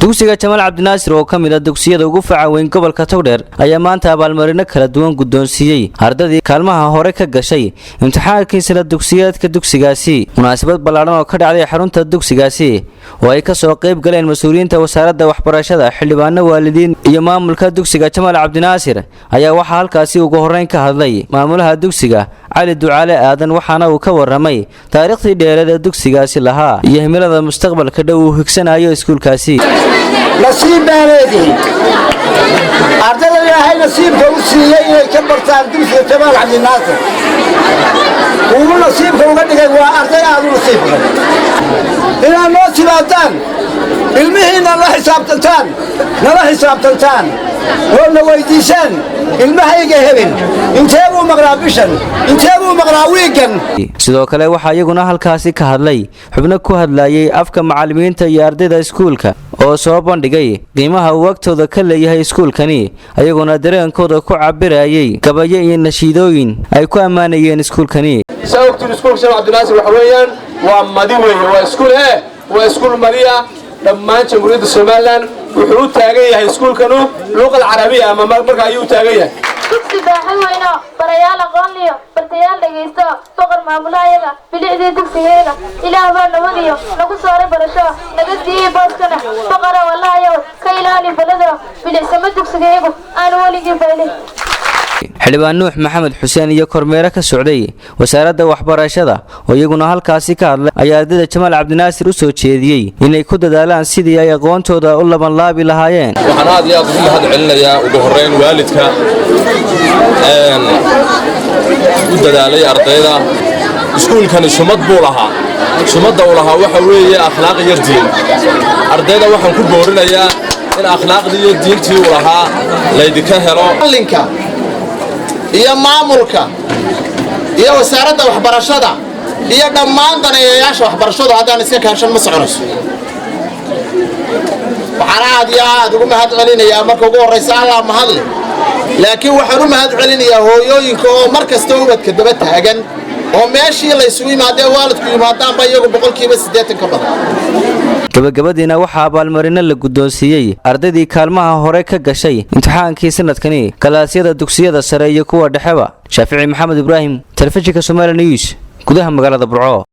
Dugsiga Jamaal Cabdinaasir oo ka mid ah dugsiyada ugu faca weyn gobolka Togdheer ayaa maanta abaalmarino kala duwan guddoonsiiyey ardaydii kaalmaha hore ka gashay imtixaankii sana dugsiyeedka dugsigaasi. Munaasabad ballaadhan oo ka dhacday xarunta dugsigaasi oo ay ka soo qayb galeen mas-uuliyiinta wasaaradda waxbarashada, xildhibaano, waalidiin iyo maamulka dugsiga Jamaal Cabdinaasir ayaa waxaa halkaasi ugu horreyn ka hadlay maamulaha dugsiga, Cali Ducaale Aadan, waxaana uu ka warramay taariikhdii dheereed ee dugsigaasi lahaa iyo himilada mustaqbalka dhow uu higsanayo iskuulkaasi. Nasiib baa leedihin, ardada Ilaahay nasiibka u siiyey inay ka bartaan dugsiga Jamaal Cabdinaasir uu nasiibka uga dhigay waa arday aad u nasiib badan. Inaad noo timaadaan, ilmihiinna la xisaabtantaan, nala xisaabtantaan oo na weyddiisaan: ilmahayga hebel intee buu maqnaa bishan, intee buu maqnaa wiiggan? Sidoo kale waxaa iyaguna halkaasi ka hadlay xubno ku hadlayay afka macallimiinta iyo ardayda iskuulka oo soo bandhigay qiimaha uu agtooda ka leeyahay iskuulkani, ayaguna dareenkooda ku cabirayay gabayo iyo nashiidooyin ay ku ammaanayeen iskuulkani. Saa ogtiin, iskuulka Jamaal Cabdinaasir waxa weeyaan waa madi weeye, waa iskuul waa iskuul madiya. Dhammaan Jamhuuriyadda Somaliland wuxuu u taagan yahay iskuulkanu luqa alcarabiya ama marka ayuu u taagan yahay. Dugsi baaxad weyno, barayaal aqoonliyo, bartayaal dhegaysto, boqor maamulahayaga, bilicdii dugsigeega. Ilaah baa nabadiyo nagu sooray barasho, naga siiyey booskana. Boqora wallahayow ka ilaali balado, bilicsamo dugsigeegu aanu weligii baylin. Xildhibaan Nuux Maxamed Xuseen iyo kormeere ka socday wasaaradda waxbarashada oo iyaguna halkaasi ka hadlay ayaa ardayda Jamaal Cabdinaasir u soo jeediyey inay ku dadaalaan sidii ay aqoontooda u labanlaabi lahaayeen. Waxaan aad iyo aad ugu mahad celinayaa ugu horrayn waalidka u dadaalay ardayda. Iskuulkani sumad buu lahaa. Sumadda uu lahaa waxa weeye akhlaaq iyo diin. Ardayda waxaan ku boorinayaa in akhlaaqdii iyo diintii uu lahaa laydinka helo. Macalinka iyo maamulka iyo wasaaradda waxbarashada iyo dhammaan daneeyayaasha waxbarashadu haddaan iska kaashan, ma soconayso. Waxaan aad iyo aad ugu mahad celinayaa marka ugu horraysa, Allah mahadle, laakiin waxaan u mahad celinayaa hooyooyinka oo mar kasta ubadka daba taagan, oo meeshii laysugu yimaadee waalidku yimaadaanba iyagu 80% ka badan. Gabagabadiina waxaa abaalmarino la guddoonsiiyey ardaydii kaalmaha hore ka gashay imtixaankii sanadkani galaasyada dugsiyada sare iyo kuwa dhexeba. Shaafici Maxamed Ibraahim, telefishinka Somaali News, gudaha magaalada Burco.